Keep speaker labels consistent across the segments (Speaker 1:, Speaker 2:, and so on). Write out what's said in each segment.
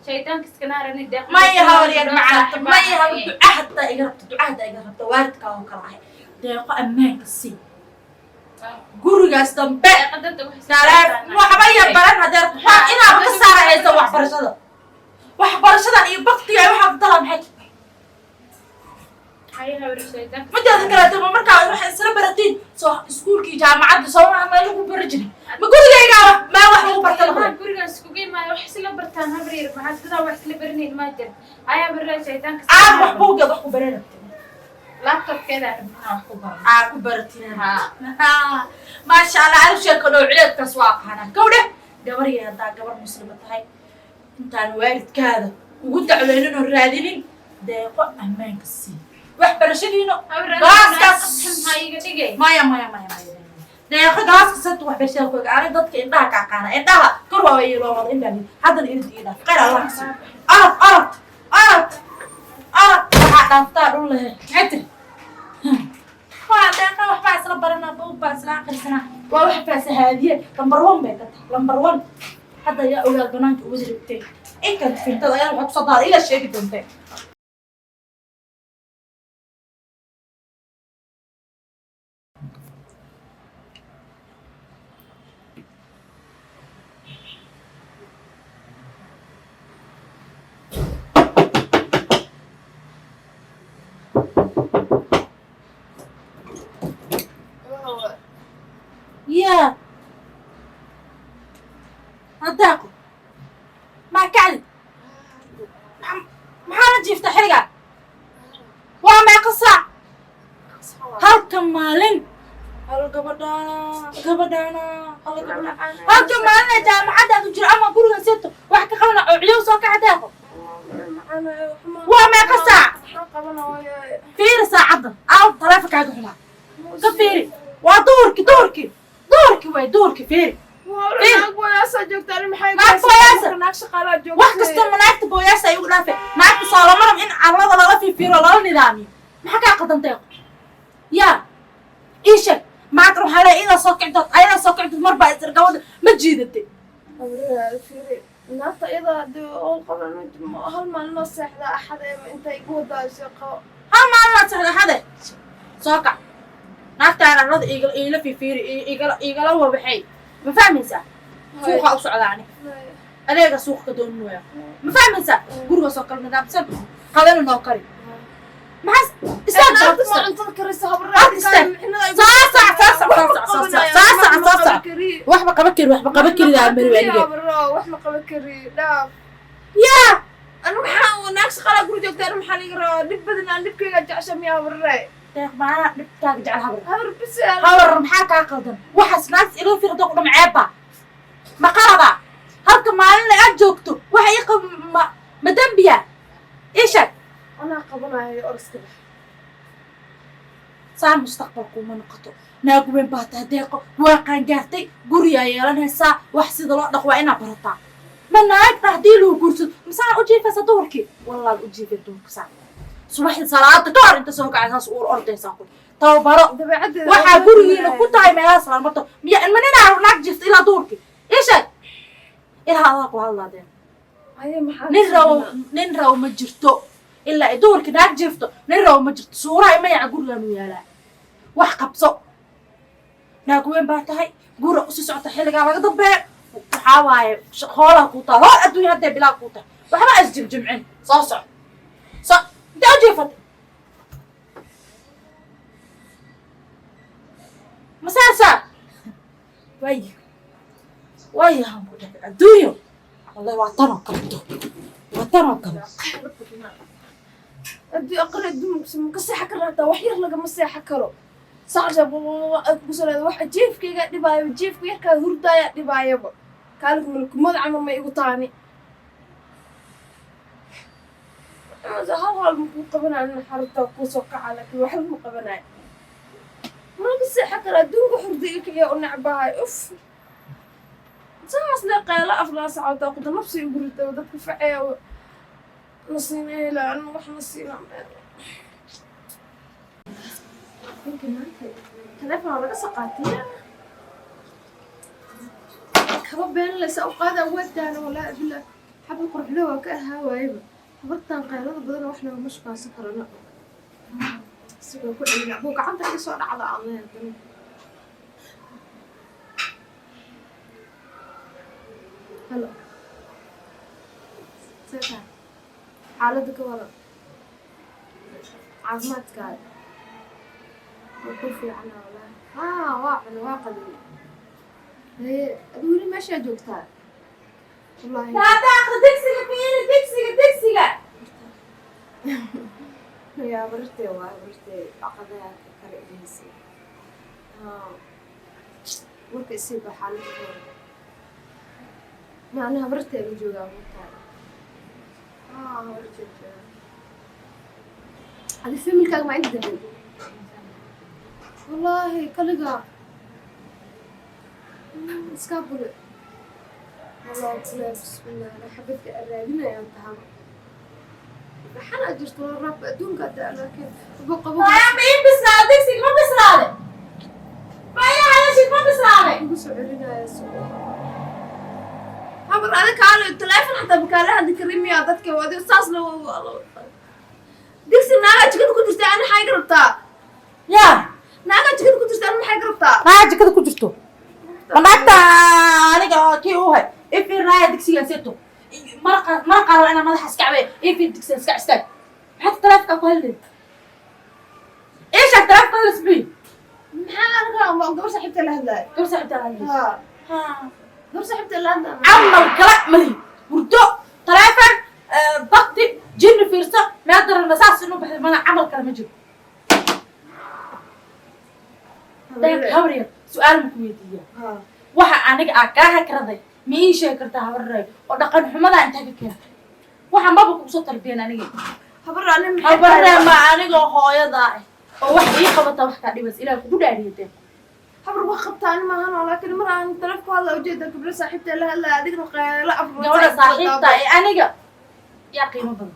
Speaker 1: Shaydaanka iska naarani deeq.
Speaker 2: Maya, habaryar macaanta, maya habar, duca haddaa iga rabto, duca haddaa iga rabto, waalidkaa oo kale ahay, Deeqo ammaanka sii gurigaas dambe. Waxba ya baran haddee waxaa inaaba ka saara haysa waxbarashada, waxbarashadan iyo baktiga waxaa ku talaa maxay? Mideeda kaleeto, ma markaa waxay isla baratiin soo iskuulkii, jaamacadda soo maha meel lagu bari jirin? Ma gurigaygaa wax meel wax lagu barta lagu
Speaker 1: Gurigaas iskugu imaada wax isla bartaan, habaryar. Maxaa dadaa wax isla baranayn maa jira? Haya habaryar, shaydaanka.
Speaker 2: Aad wax buuggeed wax ku baran rabtin?
Speaker 1: Laptopkeeda rabnaa wax ku baran.
Speaker 2: Aa ku baratin, maasha Allah. Anigu sheeko dhow cileedkaas waa aqaanaa. Gawdhe gabar yar, haddaa gabar muslima tahay, intaan waalidkaada ugu dacweynin oo raadinin, Deeqo ammaanka sii waxbarashadiino galaaskaas.
Speaker 1: Maxaa iga dhigay?
Speaker 2: Maya, maya, maya, maya, Deeqo galaaska santa waxbarashada ku eg. Ani dadka indhaha ka aqaana, indhaha kor waaba iyo loo wada indhaha. Haddana irid ii dhaaf, khayr Allah ka siiyo. Arag, arag, arag, arag, waxaa dhaaftaa dhul lehe. Maxay tiri? Waa Deeqa waxbaa isla baranaa, buug baa isla akhrisanaa, waa wax faasahaadiye. Number one bay ka tahay, number one. Hadda ayaa ogaal banaanka uga rabtay inkan fintada ayaa waxaa kusoo daada ilaa sheegi doontee. Yaa Deeqo, maa kacdi? Maxaa la jiifta xilligaa? Waa meeqa saac halka maalin? Hal gabadhaana, gabadhaana, hal gabadha halka maalin ee jaamacaddaadu jiro ama gurigan sito wax ka qabana oo ciyow soo kaca. Deeqo, waa meeqa saac? Fiiri saacadda. Aaw taleefonkaaga xumaa ka fiiri. Waa duhurki, duhurki, duhurki way, duhurki. Fiiri. Naag booyaasa. Wax kasta ma naagta booyaasa ay ugu dhaafe? Naagta soolama rab in carlada lala fiifiiro, lala nidaamiyo. Maxaa kaa qaldan, Deeqo? Yaa ii sheeg. Maanta waxaa leeyahay idaa soo kici dood, ayadaa soo kici dood. Mar baa isir gabadha ma jiidatay.
Speaker 3: Naagta iyada hadii oo qaban hal maalin oo seexda Axad ee intay igu wadaa shaqo.
Speaker 2: Hal maalinaad sexda Axade soo kac, naagtaan arlada iigala iila fiifiiri, igala igala wabaxay. Ma fahmaysaa? Suuqa u socdaani, adeega suuqa ka dooninaya. Ma fahmaysaa? Gurigaas oo kale nidaamsan, qadana noo kari. Maxaa istaag?
Speaker 3: Naagta ma cuntada karaysa?
Speaker 2: Had istaag. Saasac, saasac, saasac, saasac, saasac. Waxba qaba kari, waxba qaba karidaa mari waaniga.
Speaker 3: Wax ma qaban kari, dhaaf.
Speaker 2: Yaa.
Speaker 3: Anu maxaa naag shaqalaa guri joogta? Anu maxaa liga rabaa? Dhib badan aan dhibkayga jecesha miyaa, habarre?
Speaker 2: Deeq, maanaa dhibkaaga jecel, habar?
Speaker 3: Habar bis.
Speaker 2: Habar, maxaa kaa qaldan? Waxaas naagta ila fiirda ku dham ceebba ma qalada? Halka maalin aad joogto waxa ii qab ma dembiya? Ii sheeg.
Speaker 3: Anaa qabanayo oraska.
Speaker 2: Saa mustaqbalkuuma noqoto. Naag weyn baa tahay, Deeqo, waa qaangaartay, guriyaa yeelanaysaa. Wax sida loo dhaq waa inaa barataa. Ma naagta haddii lagu guursado masaa u jiifaysa duhurkii? Wallaad u jiifay duhurka saa, subaxdii salaada ka hor inta soo kacay saas uur ordaysaa ku tababaro.
Speaker 3: Dabeecaddeeda.
Speaker 2: Waxaa gurigiina ku tahay meelahaas laalmato miya? Ma ninaa naag jiifta ilaa duhurkii? Ii sheeg, ilaa adaa ku hadlaadeen.
Speaker 3: Haye, maxaa?
Speaker 2: Nin rabo, nin rabo ma jirto ilaa ay duhurkii naag jiifto. Nin rabo ma jirto. Suuraha mayaca gurigaanu yaalaa. Wax qabso, naag weyn baa tahay, gura usii socota. Xilligaa laga dambeeyo waxaa waaye hoolaa kuu taal, hool adduunya hadday bilaa kuu tahay. Waxba is jimjimcin, soo soco, so intee u jiifatay masaasa? Way waayahan ku dhahay adduunyo, wallahi waa tan oo kaleto, waa tan oo kale.
Speaker 3: Haddii aqri dumarka ma ka seexan karna? Hataa wax yar lagama seexan karo. Saacda kugu soo leedahay waxa jiifkayga dhibaayo, jiifka yarkaa hurdaaya dhibaayaba. Kaalika malkumada camal ma igu taani. Hal hal ma kuu qabanayo xarunta kuu soo kaca, laakiin waxba ma qabanayo, ma laga seexan karo. Adduunka hurda iga kiciya u necbahay. Uf, saas le qaylo aflaa sacota kuda nafsi igu rita. Dadka faceeya nasiina anu wax nasiina. Ninka maanta taleefon waa laga soo qaatay, kaba beenlaysa u qaada wadaana. Walaahi billah. Xabad quruxle waa ka ahaa waayeba. Habartan qaylada badan wax loogama shukaansan karana. Isagoo ku celina buu gacanta iga soo dhacda aan leeyahay. Halo. See tahay? Xaaladda ka waran? Caafimaadkaaga? Waa ku fiicana wallaahi. Haa, waa cunay, waa qadiyey. Haye, adigu weli meeshaa joogtaa? Wallaahi.
Speaker 2: Daaqda digsiga fiiri, digsiga, digsiga.
Speaker 3: Yaa bartay, waa bartay caqadaha ka kala ihaysay. Haa. Marka isii ba xaaladda ka waran. Macnaha bartay la joogaa markaa. Haa, bartay joogaa. Adi familkaaga ma inta degan? Wallaahi kaligaa. Iskaa bule. Wallaahi bule, bismillah, xabadka aan raadinayaan tahay. Maxana jirto waa raabka adduunka hadda, laakiin wuxuu qabo.
Speaker 2: Ma ii bislaaday digsiga? Ma bislaaday? Ma ii hadashid, ma bislaaday?
Speaker 3: Ugu soo celinaya suuqa. Habar adiga kaale taleefon xataa makaala hadli karin miyaa dadka adiga saas la digsi naagaa jikada ku jirta, ani maxay ka rabtaa?
Speaker 2: Yaa.
Speaker 3: Naagaa jikada ku jirta, ani maxay ka rabtaa?
Speaker 2: Naa jikada ku jirto ma naagta aniga kii u hay ifir naaya digsigan seto maraqa maraqa raba inaan madaxa iska cabay. Ifir digsigan iska istaag. Maxaad taleefonka ku hadlay? Ii sheeg, taleefonka hadlays muxuu yihi?
Speaker 3: Maxaa aniga waa gabar saaxiibta la hadlaaya.
Speaker 2: Gabar saaxiibtaa hadlaysa?
Speaker 3: Haa, gabar saaxiibta la hadlaaya.
Speaker 2: Camal kala malihi, hurdo, taleefon, bakti, jinni fiirso, meel darana saas inuu baxday mana camal kale ma jiro. Deeq, habar yar, su-aal ma ku weydiiyaa?
Speaker 3: Haa.
Speaker 2: Waxa aniga aa kaa hakraday ma ii sheegi kartaa, habarray? Oo dhaqan xumadaa intaa ka keentay waxa maba kugu soo tarbiyan aniga.
Speaker 3: Habar ani maxay?
Speaker 2: Habarre, ma anigoo hooyadaa ah oo wax ii qabata wax kaa dhibaysa ilaah kugu dhaariya, deeq.
Speaker 3: Habar wax qabtaa ani maahan, laakiin mar aan taleefon ku hadla ujeeda gabdho saaxiibta la hadlaya, adigna qaylo afar.
Speaker 2: Gabadha saaxiibta ee aniga yaa qiimo badan?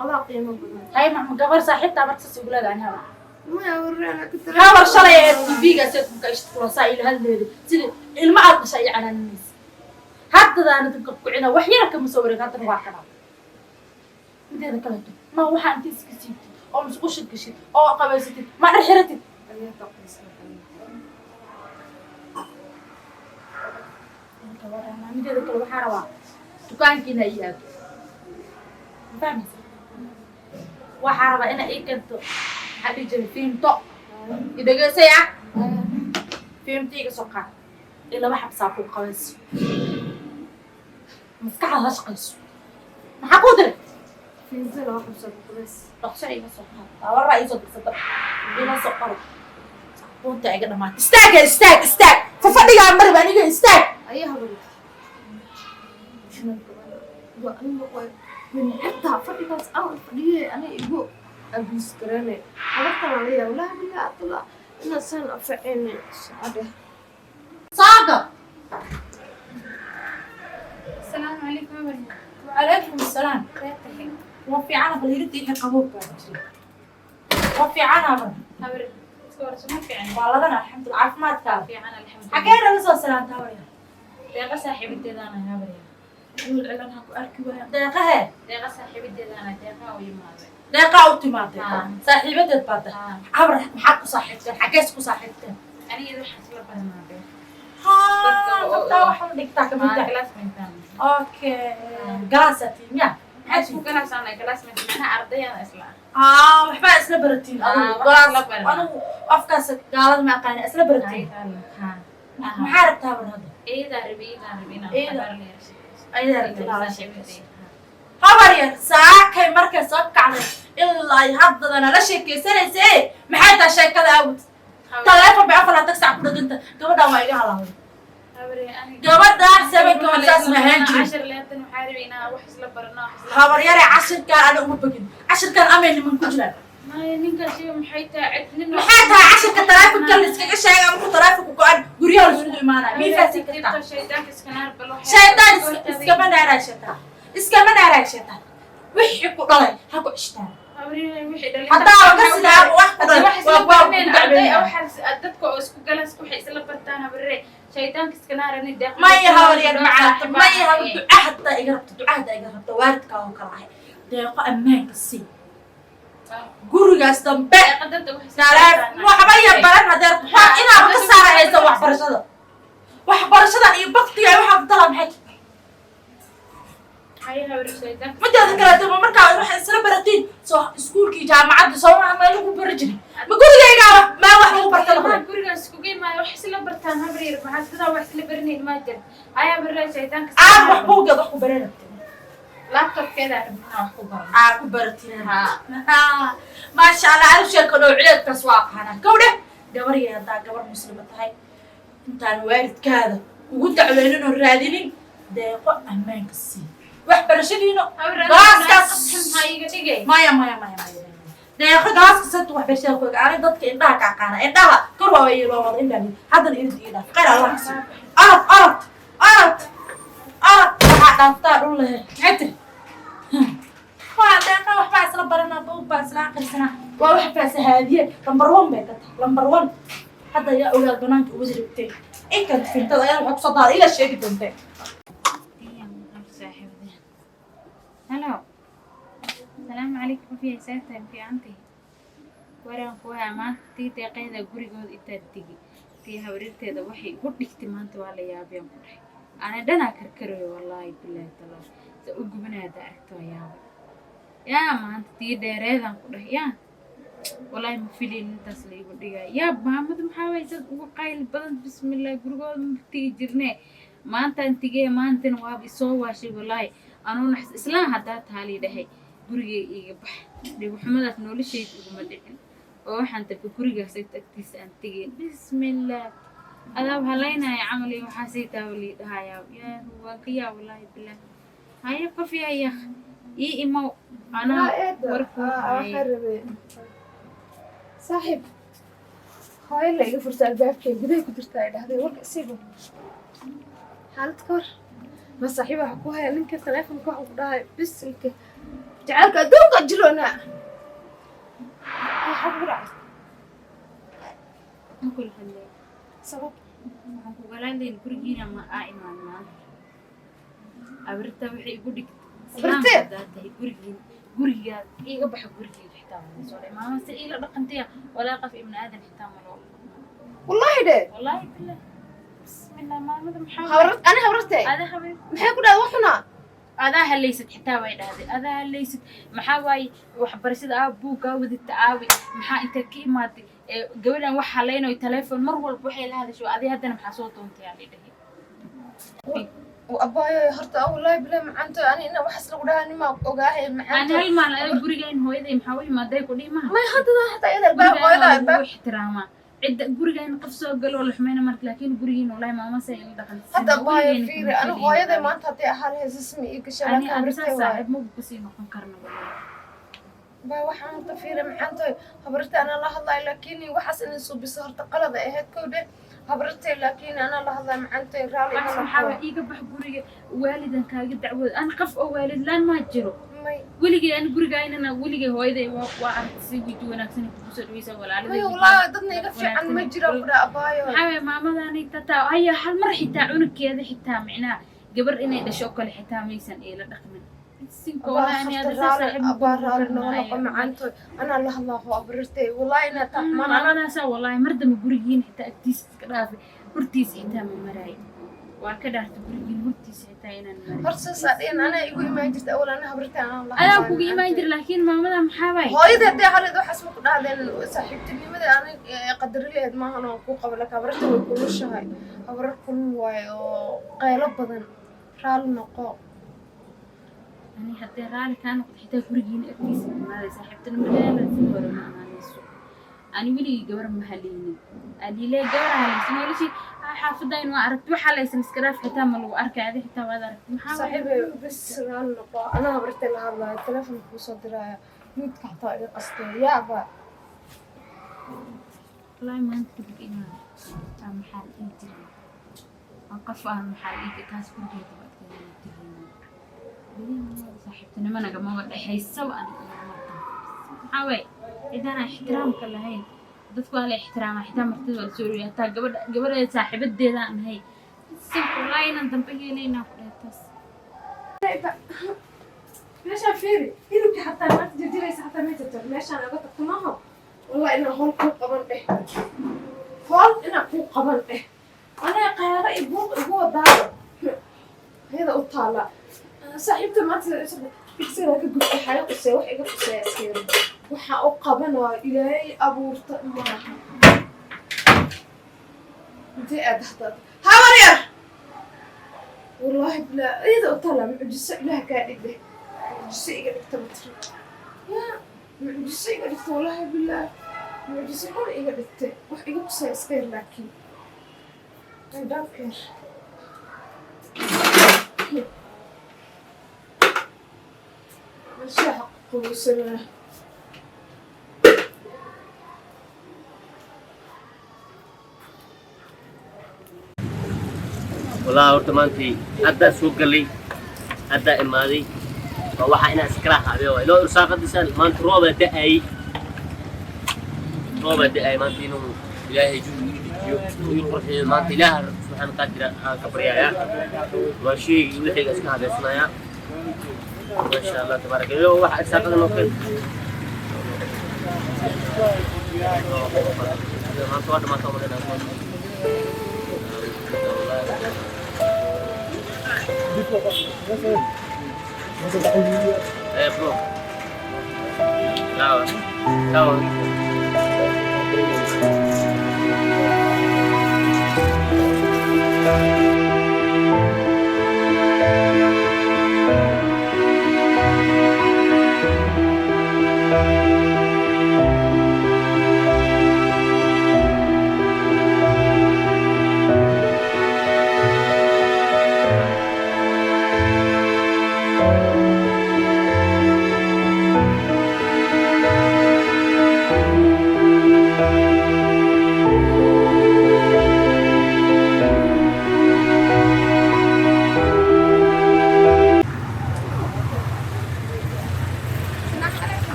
Speaker 3: Adaa qiimo badan.
Speaker 2: Hay, ma gabar saaxiibtaa marka saas igu leedahay ani habar?
Speaker 3: Maya warre, laakiin
Speaker 2: Habar, shalay ee TV-ga seedkumka ishtkula saa ila hadleeda sida ilmo aad dhashay iyo canaaninaysa. Haddadaana dabka kucina wax yara kama soo wareeg, haddana waa kanaa. Mideeda kaleeto, ma waxaa inta iska siibtid oo musqushid gashid oo qabaysatid, ma dhar xiratid? Mideeda kale, waxaa rabaa dukaankiina ii aado, ma fahmaysa? Waxaa rabaa inaa ii keento, maxaa dhihi jiray, fiimto. Idhegeysay ah, fiimto iga soo qaad iyo laba xabsaa kuu qabayso. Maskaxda ha shaqayso. Maxaa kuu diray?
Speaker 3: Fiinta laba xabsa qubays.
Speaker 2: Dhaqso iga soo qaad, tabaraa iisoo dirsata, ila soo qoro. Saabuunta iga dhamaatay. Istaaga, istaag, istaag, fafadhigaa mariba aniga, istaag.
Speaker 3: Ayaa habar waa aniga way xitaa fadhigaas aan fadhiyay aniga igu abuse gareynay. Habartan aan leeyahay, wallaahi billahi abdullah inaad saan anfacayni socodhe.
Speaker 2: Saaga.
Speaker 1: Asalaamu calaykum, habar.
Speaker 2: Wacalaykum asalaam.
Speaker 1: Reer tahay?
Speaker 2: Waa fiicana, bal hiridda ixi qabowg baa jira. Waa fiicana, bar.
Speaker 1: Habar, iska warso, ma fiican?
Speaker 2: Waa ladana, alxamdulillah. Caafimaadkaada?
Speaker 1: Fiican, alxamdulillah.
Speaker 2: Xagee naga soo salaamtaa, warya?
Speaker 1: Deeqa saaxiibadeedaan habar.
Speaker 2: Wiil cilan ha ku arki waaya deeqahe.
Speaker 1: Deeqa saaxiibadeedaan, deeqa u imaaday.
Speaker 2: Deeqaa u timaaday?
Speaker 1: Haa.
Speaker 2: Saaxiibadeed baa tahay?
Speaker 1: Haa.
Speaker 2: Habar, maxaad ku saaxiibteen? Xagees ku saaxiibteen?
Speaker 1: Aniga waxaan isla barnaaday.
Speaker 2: Haa.
Speaker 1: Dadka
Speaker 2: Dadka waxa la dhigtaa kamid ah.
Speaker 1: Classmate.
Speaker 2: Okay, galaasaa tiim ya?
Speaker 1: Maxaa isku galaasaan? Classmate macnaha ardayaan isla.
Speaker 2: Aa, waxbaa isla baratiin.
Speaker 1: Aa,
Speaker 2: adigu
Speaker 1: wax isla
Speaker 2: galaas
Speaker 1: baran.
Speaker 2: Anigu afkaas gaalada ma aqaani. Isla baratiin.
Speaker 1: Haa.
Speaker 2: Maxaa rabtaa, habar, hadda?
Speaker 1: Iyadaa rabi, iyadaa rabi inaan
Speaker 2: Iyada.
Speaker 1: habar la yeesho.
Speaker 2: Ayadaa rabta inaad la
Speaker 1: Saaxiibadeed.
Speaker 2: sheekayso. Habar yar, saakay markay soo kacday ilaa ay haddadana la sheekaysanaysa, maxay tahay sheekada awd? Taleefon bay 24 saac ku dhaganta. Gabadhaan waa iga halaawday. Gabadhaan sevenka hore saas ma ahaan jirin.
Speaker 1: Cashir leetan waxaa rabi inaan wax isla barno, wax isla.
Speaker 2: Habar yare, cashirkaan ana uma bogin. Cashirkaan amay niman ku jiraan?
Speaker 1: Maya, ninkan sheega maxay tahay cid nin?
Speaker 2: Maxay tahay cashirka taleefonka la iskaga sheega? Markuu taleefonku go-an guryaha la isugu imaanaya, mii fahansin kartaa?
Speaker 1: Shaydaanka iska naar bal waxay.
Speaker 2: Shaydaan iskama naaraay, shaytaan iskama naaraay. Shaytaan wixii ku dhalay ha ku cishtaan.
Speaker 1: Habaryar, wixii dhalin
Speaker 2: Haddaa laga sidaaba wax ku dhan
Speaker 1: wax isla
Speaker 2: waa waa
Speaker 1: baranayn
Speaker 2: ku
Speaker 1: arday
Speaker 2: dacweynaa.
Speaker 1: Waxaa dadka oo isku galas waxay isla bartaan, habaryar, shaydaanka iska naarani deeqa.
Speaker 2: Maya, habaryar macaanta, maya habar, duca haddaa iga rabto, duca haddaa iga rabto, waalidkaa oo kale ahay, Deeqo ammaanka sii, gurigaas dambe waxba ya baran. Haddee waa inaaba ka saara haysa waxbarashada, waxbarashadan iyo baktiga waxaa ku talaa maxay? Mideeda kaleeto, ma markaa waxay isla baratiin soo iskuulkii, jaamacadda soo maha meel lagu bari jirin? Ma gurigaygaaba meel wax lagu barta lagu
Speaker 1: Gurigaas iskugu imaaya wax isla bartaan, habaryar, maxaa dadaa wax isla baranayn maa jira? Haya, habaryar, shaydaanka
Speaker 2: Aad wax buuggeed wax ku baran rabtin?
Speaker 1: Laptopkeeda rabnaa wax ku baran.
Speaker 2: Aa ku baratin, maasha Allah. Adu sheeko dhow cileedkaas waa aqaanaa. Gawdhe gabar yar, haddaa gabar muslima tahay, intaan waalidkaada ugu dacweynin oo raadinin, Deeqo ammaanka sii, waxbarashadiina gaaskaas.
Speaker 1: Maxaa iga dhigay?
Speaker 2: Maya, maya, maya, maya, Deeqo gaaska santa waxbarashada ku eg. Ani dadka indhaha ka aqaana, indhaha kor waa ii loo wada indhaha. Haddana irid ii dhaaf, khayr Allah ka siiyo. Orod, orod, orod, orod, waxaa dhaaftaa dhul lehe. Maxay tiri? Waa Deeqa waxbaa isla baranaa, buug baa isla aqrisanaa, waa wax faasahaadiye. Number one bay ka tahay, number one. Hadda ayaa ogaal banaanka uga rabtay inkan fintada ayaa waxaa kusoo daada ila sheegi doontee.
Speaker 1: Hello, salaamu calaykum. Fiya seetahay? Fiicantahay? Waraan ku hayaa. Maanta tii Deeqeeda gurigooda intaad tegi, tii habaryarteeda waxay igu dhigtay maanta waa la yaabiyaan ku dhahay. Ana dhanaa karkarayo, wallaahi bilaahi talaahi, sa u gubanaya haddaa aragto waa yaabay. Yaa maanta tii dheereedaan ku dhahay, yaa wallaahi ma filayn intaas la igu dhigaya. Yaa maamada, maxaa waay sad ugu qayli badan? Bismillah, gurigooda ma tegi jirne, maantaan tigee, maantana waaba isoo waashay wallaahi. Anuu naxs islaan haddaa taalii dhahay, gurigay iiga bax. Dhibxumadaas noloshayda iguma dhicin oo waxaan tabe gurigaas agtiisa aan tegayn. Bismillah, adaab halaynaya camal iyo waxaasay taaba lii dhahayaa. Yaa waan ka yaa, wallaahi bilaah. Haye qof, yaa yakh, ii imow anaa warkuu
Speaker 3: Waxaan rabay saaxiib, hooyo la iga furta albaabkay, gudaha ku jirta ay dhahday. Warka isiiba, xaalad ka war ma saaxiib? Waxa ku haya ninka taleefonka, waxaan ku dhahay bisinka jacaylka adduunka jiroona waxaa kugu dhacay.
Speaker 1: Ma kula hadlay?
Speaker 3: Sabab?
Speaker 1: Waxaan kugala hadlayn gurigiina ma aa imaan maanta. Abirta waxay igu dhigtay
Speaker 3: Abirte?
Speaker 1: islaamka haddaa tahay, gurigiin gurigaa iiga baxa, gurigeyga xitaa waa soo dhahay. Maama si iila dhaqantaya, walaa qof ibni aadan xitaa ma loo.
Speaker 3: Wallaahi dhe.
Speaker 1: Wallaahi billah, bismillah, maamada maxaa
Speaker 3: Habrar ani habrarte?
Speaker 1: Ada habeen.
Speaker 3: Maxay ku dhahday? Waxuna
Speaker 1: Adaa halaysid xitaa way dhahday, adaa halaysid. Maxaa waaye waxbarashada aa buuggaa wadata aawi? Maxaa inta ka imaaday ee gabadhan wax halaynayo telefoon mar walba waxay la hadasho adi? Haddana maxaa soo doontay aa dhahay.
Speaker 3: Abaayo, horta wallaahi bilahi macaanto, ani ina waxaas lagu dhahaa nimaa ogaahay.
Speaker 1: Ani
Speaker 3: Macaanto.
Speaker 1: Hal maalin adiga gurigayn hooyaday maxaa u imaaday ku dhihi maha.
Speaker 3: May, haddana hataa iyada albaab
Speaker 1: Gurigaan
Speaker 3: hooyada
Speaker 1: waa
Speaker 3: albaab
Speaker 1: lagu ixtiraamaa cidda gurigaan qof soo galo oo la xumayna marka, laakiin gurigiin wallahi maama say ila dhaqan.
Speaker 3: Hadda abaayo fiiri, ani hooyaday maanta hadday ahaa lahayd sismi ii gashay.
Speaker 1: Ani
Speaker 3: laakiin
Speaker 1: ani
Speaker 3: habrartay
Speaker 1: saas
Speaker 3: waaye.
Speaker 1: Saaxiib magu kusii noqon karna wallahi.
Speaker 3: Baa waxaan horta fiiri macaantoy, habrartay anaa la hadlayo, laakiin waxaas inay suubiso horta qalad ay ahayd kow dheh habrartay, laakiin anaa la hadlayo macaantoy, raali
Speaker 1: Waxaas
Speaker 3: iga
Speaker 1: maxaa
Speaker 3: noqo.
Speaker 1: waa iiga bax guriga, waalidan kaaga dacwooda. Ani qof oo waalid laan maa jiro.
Speaker 3: May.
Speaker 1: Weligay ani gurigaynana weligay hooyaday waa aragtay si weji wanaagsan kugu soo dhaweysa walaalada.
Speaker 3: May, wallaahi dadna iga fiican ma jiro ku dhaha abaayo.
Speaker 1: Maxaa waye maamadani tataa haya hal mar xitaa cunugkeeda xitaa micnaha gabar inay dhasho oo kale xitaa maysan iila dhaqmin. Sinka wallaahi ani
Speaker 3: Abaa
Speaker 1: ada saas saaxiib ma
Speaker 3: abaa
Speaker 1: ku
Speaker 3: raali
Speaker 1: noqon
Speaker 3: noga noqo
Speaker 1: karnaayo.
Speaker 3: Macaantoy, anaa la hadlaa hoo habrartay, wallaahi inaa taxmaan anaa.
Speaker 1: Maamadaasaa wallaahi mar dambe gurigiin xitaa agtiisa iska dhaafay, hortiisa xitaa ma maraayo. Waa ka dhaartay gurigiin hortiisa xitaa inaan marin.
Speaker 3: Horta saasaa dhihin, anaa igu imaan jirta awal, anaa habrartay anaa la
Speaker 1: Adaa
Speaker 3: hadlaayo
Speaker 1: kuga imaan
Speaker 3: macaantoy.
Speaker 1: jira, laakiin maamada maxaa waay?
Speaker 3: Hooyada haddii haleed waxaas ma ku dhahdeen. Saaxiibtinimada ani qadari laheyd maahan oo ku qaba, laakiin habrarta way kulushahay, habrar kulul waaye oo qaylo badan. Raali noqo.
Speaker 1: Ani haddii raali kaa noqdo xitaa gurigiina agtiisa imaaday, saaxiibtinimadeena si hore ma ahaanayso. Ani weligii gabar ma haleynin, aliile gabar halaysan noloshii xaafadayn waa aragti wax halaysan iska dhaaf, xitaa ma lagu arkay. Adi xitaa waad aragti maxaa waay?
Speaker 3: Saaxiibay, bes raali noqo, anaa habrartay la hadlaayo, telefonka kuu soo diraayo, midka xataa iga qastay yaaba.
Speaker 1: Wallaahi maanta kadib inaan aa maxaa la dhihi jiray aan qof aan maxaa la dhihi taas gurigeeda waa adkeena tegayna, saaxiibtinimo nagamaba dhexaysaba aniga iyo martan. Maxaa waaye, cidaan aan ixtiraamka lahayn, dadku waa la ixtiraamaa, xitaa martida waa la soo dhaweeyaa. Hataa gabadha gabadheeda saaxiibadeeda aan ahay simple, wallaahi inaan dambe yeelaynaa ku dhahay taas.
Speaker 3: Meeshaan fiiri, hilibka xataa maanta jarjaraysa, xataa ma jarjar. Meeshaan aga tagto maaha. Wallahi inaan howl kuu qaban dheh, howl inaan kuu qaban dheh. Anaa qaylo iyo buuq igu wadaado, ayada u taala. Saaxiibta maanta digsiga ka gubtay, xayo qusee, wax iga quseeya iska yar. Waxaa u qabanayo Ilaahay abuurta maaha. Intee aad hadaad habar yar? Wallaahi bilaa, iyada u taala. Mucjiso Ilaah kaa dhigde, mucjiso iga dhigta matri yaa, mucjiso iga dhigta. Wallaahi bilaah, mucjiso xun iga dhigtay. Wax iga quseeya iska yar, laakiin I don't care. Shaaha qabowsanaa.
Speaker 4: Wallahi horta maantay haddaa soo galay, haddaa imaaday, waa waxaa inaa iskala haabee waay loo irsaaqadiisaan. Maanta roobaa da'ayay, roobaa da'ayay. Maanta inuu Ilaahay jawi ii dejiyo oo ii qurxiyo maanta Ilaah subxaana qaadira aan ka baryayaa. Waa sheegii wixayga iska habeysanayaa. Maasha Allah, tabaaraka Allah. Waxa irsaaqada noo keen maanta waa dhamaata umaleyna. Eh, bro. Sawa. Sawa.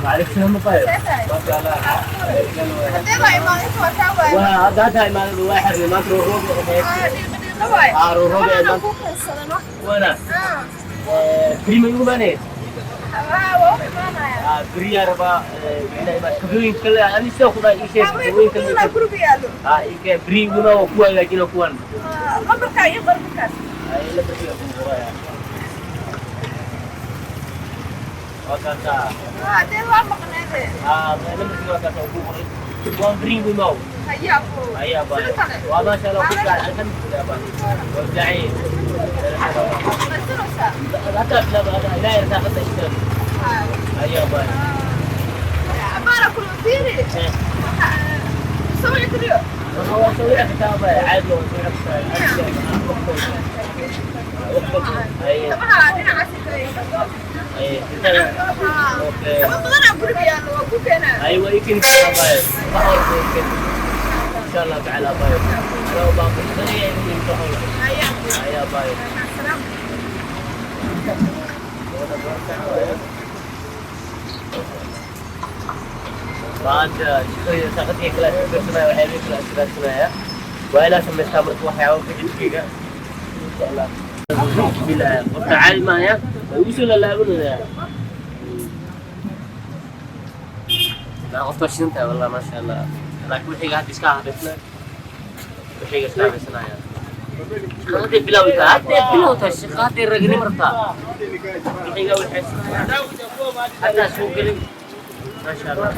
Speaker 4: وعليك السلام. طيب، ما شاء الله. وهذا هذا ما واحد ما تروح روح روح. وانا بري ما يقول ماني بري يا ربا كبيرين كلا أنا لسه خدا إيش كبيرين كلا إيه بري ونا وكوان لكن وكوان لا بري وكوان وكذا لا بري وكذا وكوان بري وما هيا باي، وما شاء الله كل الحمد لله باي والدعي لا لا لا لا يرتاح اشتغل. هيا باي. هو اسوي لك كتابة عادي، اسوي لك اي اي okay. ايوه، يمكن باي ان شاء الله تعالى. باي لو باقي هيا باي. Maanta shaqadii kala iskarsanaya, waxyaabihii kala iskarsanaya waa ilaa samaystaa. Marka waxyaabo jidkeyga insha Allah bilaa qofka caadi maaya waa igu soo laalaabanaya. Laa, qofta waa shidan tahay wallah, maasha Allah. Laakiin wixiga hadda iska habeysnaa, wixiga iska habeysanaya. Hadday bilowtaa, hadday bilowtaa shaqa, hadday ragnimo rabtaa, wixiga waxaysanaya haddaa soo gelin. Maasha Allah.